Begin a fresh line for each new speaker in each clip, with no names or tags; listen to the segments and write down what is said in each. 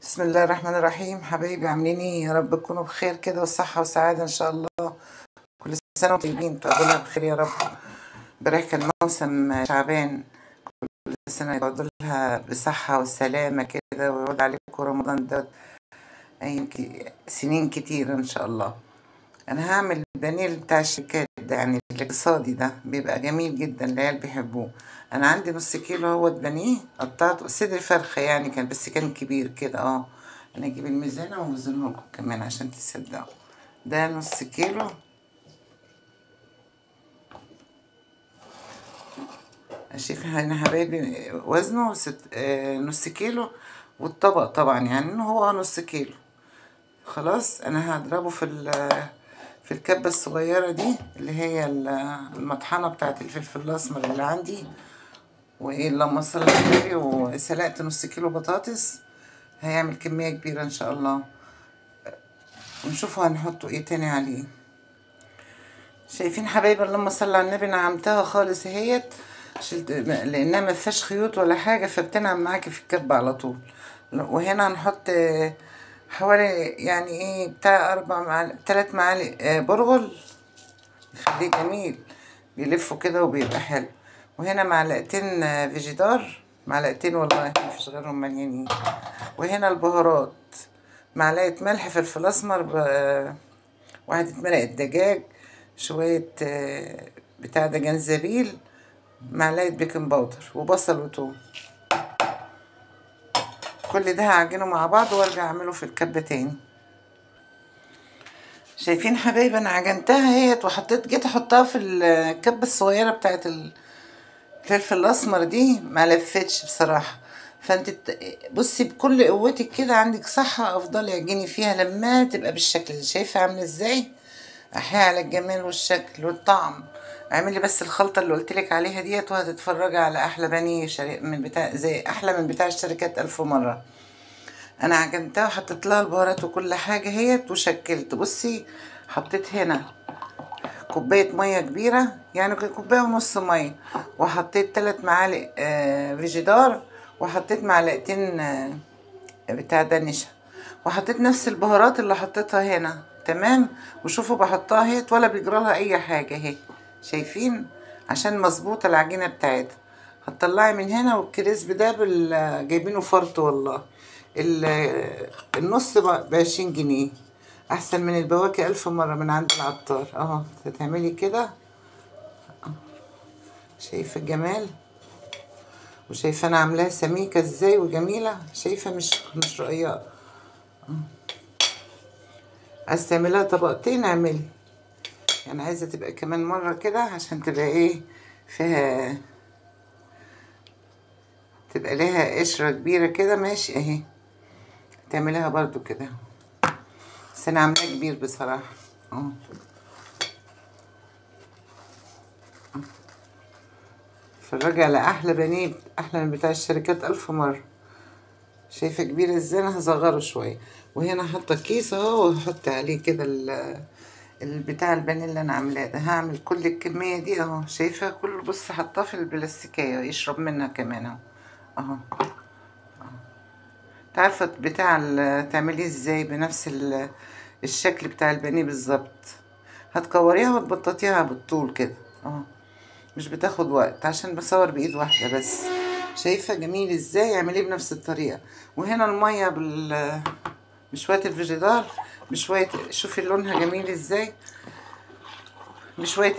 بسم الله الرحمن الرحيم. حبايبي عاملين ايه؟ يا رب تكونوا بخير كده وصحة وسعادة ان شاء الله. كل سنة وانتم طيبين، تقضوها بخير يا رب. امبارح كان موسم شعبان، كل سنة يقعدوا لها بصحة وسلامة كده، ويعود عليكم رمضان ده أيام سنين كتير ان شاء الله. انا هعمل البانيه بتاع الشركات ده، يعني الاقتصادي ده بيبقى جميل جدا، العيال بيحبوه. انا عندي نص كيلو اهوت بانيه، قطعته صدر فرخة يعني، كان بس كان كبير كده. انا اجيب الميزانه واوزنه لكم كمان عشان تصدقوا. ده نص كيلو. شايفين هنا حبايبي وزنه نص كيلو، والطبق طبعا يعني انه هو نص كيلو. خلاص انا هضربه في الكبه الصغيرة دي اللي هي المطحنه بتاعه الفلفل الاسمر اللي عندي. وايه اللهم صل على النبي. وسلقت نص كيلو بطاطس، هيعمل كمية كبيرة ان شاء الله. ونشوفوا هنحطه ايه تاني عليه. شايفين حبايبي اللهم صل على النبي، نعمتها خالص اهيت، شلت لانها ما فيهاش خيوط ولا حاجة، فبتنعم معاكي في الكبه على طول. وهنا هنحط حوالي يعني ايه بتاع 4 معالق 3 معالق برغل، يخليه جميل، بيلفوا كده وبيبقى حلو. وهنا معلقتين فيجيتار، معلقتين والله مفيش غيرهم مليانين. وهنا البهارات، معلقة ملح، فلفل اسمر، واحدة مرقة دجاج، شوية بتاع ده جنزبيل، معلقة baking powder، وبصل وتوم. كل ده هعجنه مع بعض وارجع اعمله في الكبه تاني. شايفين حبايبي انا عجنتها اهيت، وحطيت جيت احطها في الكبه الصغيرة بتاعت الفلفل الاسمر دي، ما لفتش بصراحة. فانت بصي بكل قوتك كده، عندك صحة افضل اعجني فيها لما تبقى بالشكل ده. شايفه عامله ازاي؟ احيي على الجمال والشكل والطعم. اعملي بس الخلطة اللي قلتلك عليها ديت، وهتتفرجي على احلى بانيه من بتاع زي احلى من بتاع الشركات 1000 مرة. انا عجنتها وحطيت لها البهارات وكل حاجة اهيت، وشكلت. بصي حطيت هنا كوباية مية كبيرة، يعني كوباية ونص مية، وحطيت 3 معالق فيجيتار، وحطيت معلقتين بتاع ده نشا، وحطيت نفس البهارات اللي حطيتها هنا. تمام. وشوفوا بحطها اهيت ولا بيجرالها اي حاجة اهي، شايفين؟ عشان مظبوطة العجينة بتاعتها. هتطلعي من هنا. والكريسب ده جايبينه فرط والله، النص ب20 جنيه، احسن من البواكي 1000 مرة من عند العطار. اهو هتعملي كده، شايفه الجمال؟ وشايفه انا عاملاها سميكة ازاي وجميلة، شايفه؟ مش رقيقه. عايزه تعمليها طبقتين اعملي، يعني عايزه تبقى كمان مرة كده عشان تبقى ايه فيها، تبقى لها قشرة كبيرة كده. ماشي اهي، تعمليها برضو كده، بس انا عاملاه كبير بصراحة. اتفرجي على احلى بانيه، احلى من بتاع الشركات 1000 مرة. شايفه كبير ازاي؟ انا هصغره شوية. وهنا حاطه كيس اهو، وهحط عليه كده البتاع البانيه اللي انا عاملاه ده. هعمل كل الكمية دي اهو، شايفه كله؟ بص حطاه في البلاستيكية يشرب منها كمان اهو. اهو عارفه بتاع تعمليه ازاي بنفس الشكل بتاع البانيه بالظبط. هتكوريها وتبططيها بالطول كده اهو، مش بتاخد وقت عشان بصور بايد واحدة بس. شايفه جميل ازاي؟ اعمليه بنفس الطريقة. وهنا المية بشوية الفيجيتار، بشوية، شوفي لونها جميل ازاي، بشوية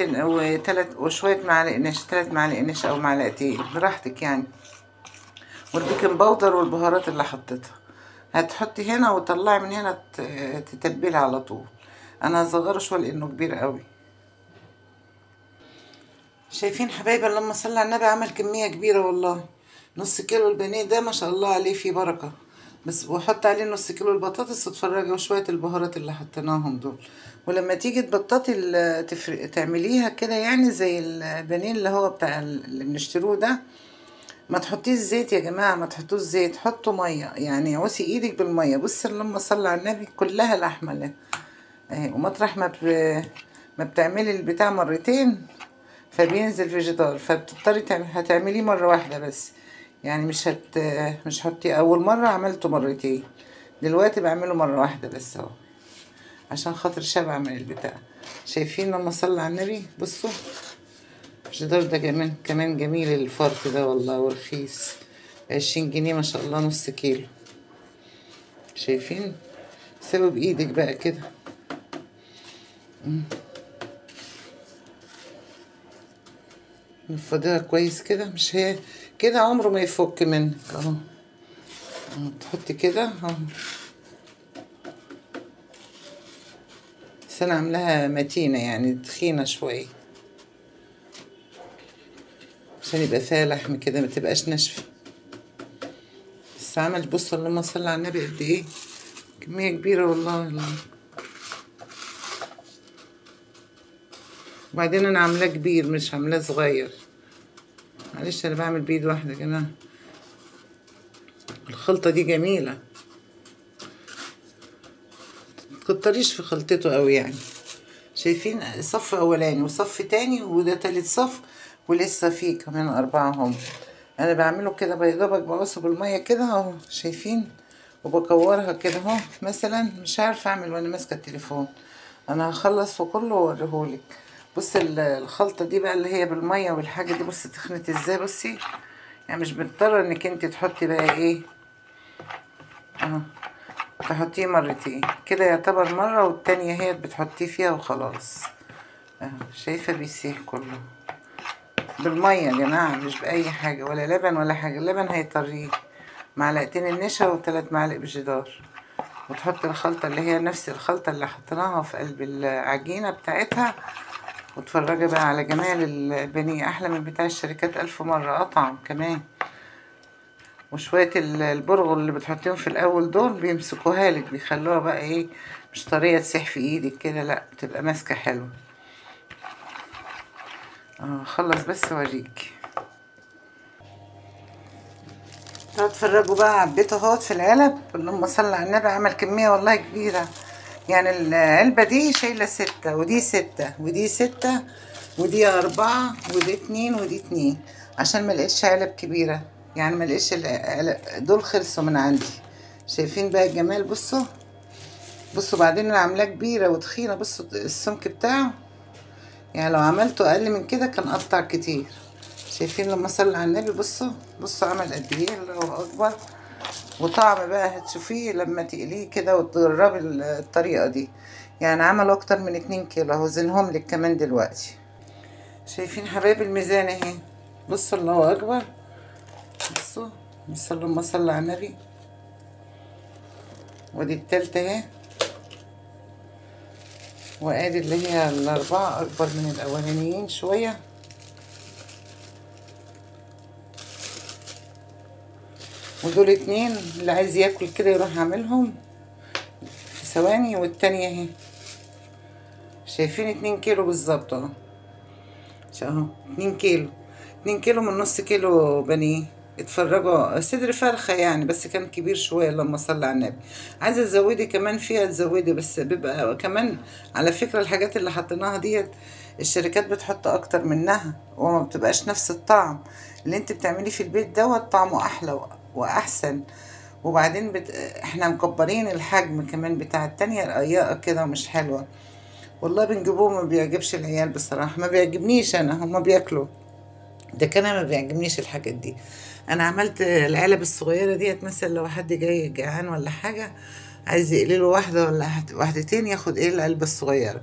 وشوية معالق نشا، 3 معالق نشا او معلقتين براحتك يعني. وال baking powder والبهارات اللي حطيتها هتحطي هنا، وطلعي من هنا تتبلي على طول. انا هصغره شوية لانه كبير قوي. شايفين حبايبي اللهم صل على النبي، عمل كمية كبيرة والله. نص كيلو البانيه ده ما شاء الله عليه فيه بركة بس. وحط عليه نص كيلو البطاطس، واتفرجي، وشوية البهارات اللي حطيناهم دول. ولما تيجي تبططي تعمليها كده يعني زي البانيه اللي هو بتاع اللي بنشتروه ده، ما تحطيش زيت يا جماعة، ما تحطوش زيت، حطوا مية، يعني عوسي ايدك بالمية. بصي اللهم صل على النبي كلها لحمه له اهي. ومطرح ما بتعملي البتاع مرتين فبينزل فيجيتار، فبتضطري هتعمليه مرة واحدة بس. يعني مش حطيه اول مرة، عملته مرتين، دلوقتي بعمله مرة واحدة بس اهو عشان خاطر شبع من البتاع. شايفين لما صلى على النبي؟ بصوا الجدار ده كمان جميل الفرط ده والله، ورخيص 20 جنيه ما شاء الله، نص كيلو. شايفين؟ سوي بايدك بقى كده. نفضيها كويس كده، مش هي كده عمره ما يفك منك اهو. تحطي كده اهو، بس انا عاملاها متينة يعني تخينة شوية عشان يبقى فيها لحم كده، ما تبقاش ناشفة. بس عمل، بصوا اللهم صل على النبي قد ايه كمية كبيرة والله. وبعدين انا عاملاه كبير مش عاملاه صغير، معلش انا بعمل بايد واحدة يا جماعة. الخلطة دي جميلة، متكتريش في خلطته قوي يعني. شايفين صف اولاني وصف تاني وده تالت صف، ولسه فيه كمان 4 هم. انا بعمله كده بيضبك، بعصه بالمية كده اهو، شايفين؟ وبكورها كده اهو مثلا. مش عارفه اعمل وانا ماسكه التليفون، انا هخلص وكله واوريهولك. بص الخلطة دي بقى اللي هي بالمية والحاجة دي، بص تخنت ازاي. بصي يعني مش مضطرة انك انت تحطي بقى ايه اهو، تحطيه مرتين كده، يعتبر مرة والتانية هي بتحطيه فيها وخلاص اهو. شايفه بيسيح كله بالمية يا جماعة، مش باي حاجة ولا لبن ولا حاجة. اللبن هيطريه، معلقتين النشا و3 معالق بجدار، وتحط الخلطة اللي هي نفس الخلطة اللي حطيناها في قلب العجينة بتاعتها. واتفرجي بقى على جمال البانيه، احلى من بتاع الشركات 1000 مرة، اطعم كمان. وشوية البرغل اللي بتحطيهم في الاول دول بيمسكوها لك، بيخلوها بقى ايه مش طرية تسيح في ايدك كده، لا بتبقى ماسكه حلوة. خلص بس اوريك. اتفرجوا بقى، عبيته اهوت في العلب. اللهم صل على النبي، عمل كمية والله كبيرة يعني. العلبة دي شايله 6، ودي 6، ودي 6، ودي 4، ودي 2، ودي 2، عشان ما لقيتش علب كبيرة يعني، ما لقيتش دول خلصوا من عندي. شايفين بقى الجمال؟ بصوا بصوا. بعدين انا عاملاه كبيرة وتخينه، بصوا السمك بتاعه يعني، لو عملته اقل من كده كان قطع كتير. شايفين لما صلى على النبي؟ بصوا بصوا عمل قد ايه، الله اكبر. وطعم بقى هتشوفيه لما تقليه كده وتجربي الطريقة دي يعني. عمل اكتر من 2 كيلو، هوزنهم لك كمان دلوقتي. شايفين حبايب الميزان اهي، بصوا الله اكبر. بصوا بصوا اللهم صل على النبي. ودي التالتة اهي، وادي اللي هي ال4 اكبر من الاولانيين شوية. ودول 2 اللي عايز ياكل كده يروح عاملهم في ثواني. والتانية اهي، شايفين 2 كيلو بالظبط اهو، اهو 2 كيلو، 2 كيلو من نص كيلو بانيه. اتفرجوا، صدر فرخة يعني بس كان كبير شوية لما صلى على النبي. عايزه تزودي كمان فيها تزودي، بس بيبقى كمان على فكرة الحاجات اللي حطيناها ديت الشركات بتحط اكتر منها وما بتبقاش نفس الطعم اللي انت بتعمليه في البيت دوت، طعمه احلى واحسن. وبعدين احنا مكبرين الحجم كمان بتاع التانية رقيقه كده ومش حلوة والله. بنجيبوه ما بيعجبش العيال بصراحة، ما بيعجبنيش انا، هما بياكلوا ده كان ما بيعجبنيش الحاجات دي. انا عملت العلب الصغيرة ديت مثلا لو حد جاي جعان ولا حاجة عايز يقلي له واحدة ولا واحدتين، ياخد ايه العلبة الصغيرة،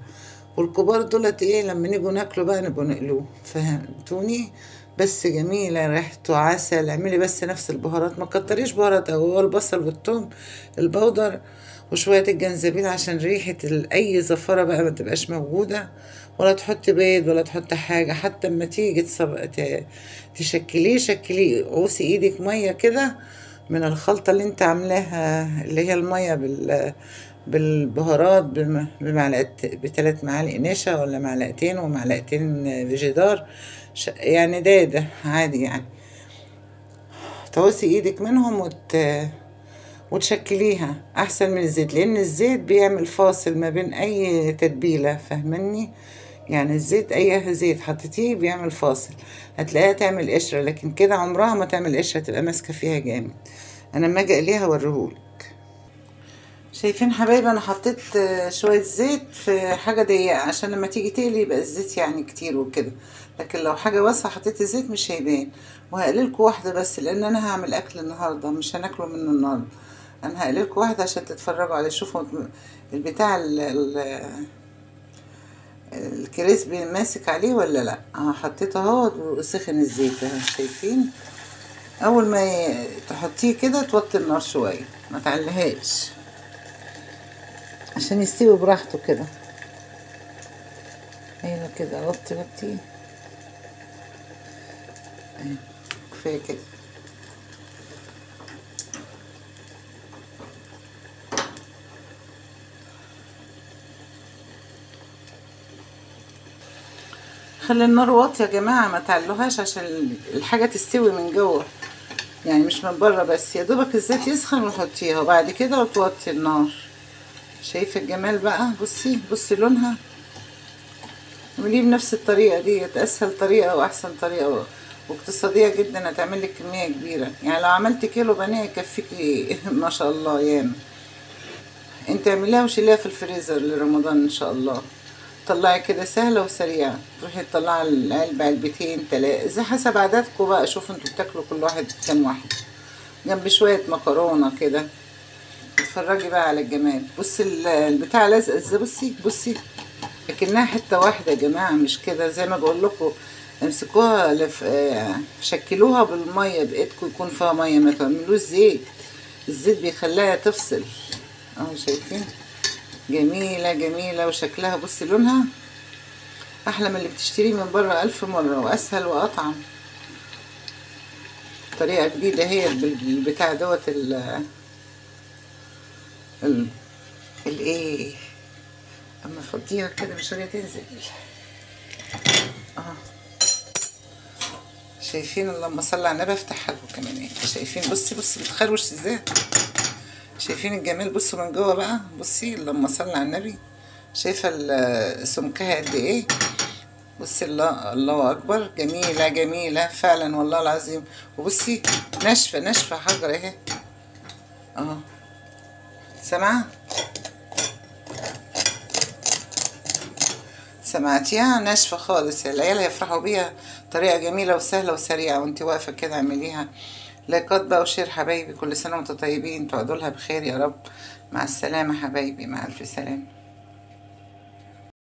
والكبار دولت ايه لما نيجوا ناكله بقى نبقوا نقلوه. فهمتوني؟ بس جميلة ريحته عسل. اعملي بس نفس البهارات، ما كتريش بهارات، هو البصل والثوم البودر وشوية الجنزبيل عشان ريحه اي زفره بقى ما تبقاش موجودة، ولا تحطي بيض ولا تحطي حاجة. حتى اما تيجي تشكليه شكلية، عوسي ايدك مية كده من الخلطة اللي انت عاملاها اللي هي المية بالبهارات، بمعلقه، ب3 معالق نشا ولا معلقتين، ومعلقتين فيجيدار يعني، ده عادي يعني. تعوسي ايدك منهم وتشكليها احسن من الزيت، لان الزيت بيعمل فاصل ما بين اي تتبيله، فاهمني؟ يعني الزيت اي زيت حطيتيه بيعمل فاصل، هتلاقيها تعمل قشرة، لكن كده عمرها ما تعمل قشرة، تبقى ماسكه فيها جامد. انا لما اجي اقليها اوريهولك. شايفين حبايبي انا حطيت شوية زيت في حاجة ضيقه عشان لما تيجي تقلي يبقى الزيت يعني كتير وكده، لكن لو حاجة واسعة حطيت الزيت مش هيبان. وهقللكوا واحدة بس لان انا هعمل اكل النهارده مش هناكله منه النهارده، انا هقللكوا واحدة عشان تتفرجوا عليه. شوفوا البتاع الكريسبي ماسك عليه ولا لا. حطيته اهو وسخن الزيت اهو، شايفين؟ اول ما تحطيه كده توطي النار شوية، ما تعليهاش عشان يستوي براحته كده. ايوه كده، وطي وطي، ايوه كفاية كده. خلي النار واطية يا جماعة، ما تعلوهاش عشان الحاجة تستوي من جوه، يعني مش من بره بس. يا دوبك الزيت يسخن وحطيها، وبعد كده وتوطي النار. شايفه الجمال بقى؟ بصي بصي لونها. اعمليه بنفس الطريقة دي، اسهل طريقه واحسن طريقه واقتصادية جدا، هتعمل لك كمية كبيرة. يعني لو عملت كيلو بانيه يكفيكي ما شاء الله ياما. انت اعمليها وشيليها في الفريزر لرمضان ان شاء الله. طلعي كده سهلة وسريعة، تروحي تطلعي العلبة علبتين تلاتة اذا حسب عددكم بقى، شوفوا انتوا بتاكلوا كل واحد كام واحد، جنب شوية مكرونه كده. اتفرجي بقى على الجمال. بصي البتاع لازقه ازاي، بصي بصي لكنها حتة واحدة يا جماعة، مش كده زي ما بقول لكم. امسكوها لف... شكلوها بالمية بايدكم، يكون فيها مية، ما تعملوش زيت، الزيت بيخليها تفصل. اهو شايفين؟ جميلة جميلة، وشكلها بصي لونها احلى من اللي بتشتريه من بره 1000 مرة، واسهل واطعم. طريقه جديدة هي بالبتاع دوت ال ال الايه، اما افضيها كده مش راضية تنزل. شايفين؟ اللهم صل على النبي. افتحها لكم كمان ايه، شايفين؟ بصي بصي بتخروش ازاي، شايفين الجمال؟ بصوا من جوه بقى، بصي اللهم صل على النبي. شايفه سمكها قد ايه؟ بصي الله الله اكبر، جميلة جميلة فعلا والله العظيم. وبصي ناشفة ناشفة حجر اهي اهو، سامعه؟ سمعتيها؟ ناشفة خالص، العيال هيفرحوا بيها. طريقه جميلة وسهلة وسريعة، وانت واقفة كده اعمليها. لايكات بقى و share حبايبي، كل سنة وانتم طيبين، تقعدوا لها بخير يا رب. مع السلامة حبايبي، مع الف سلامه.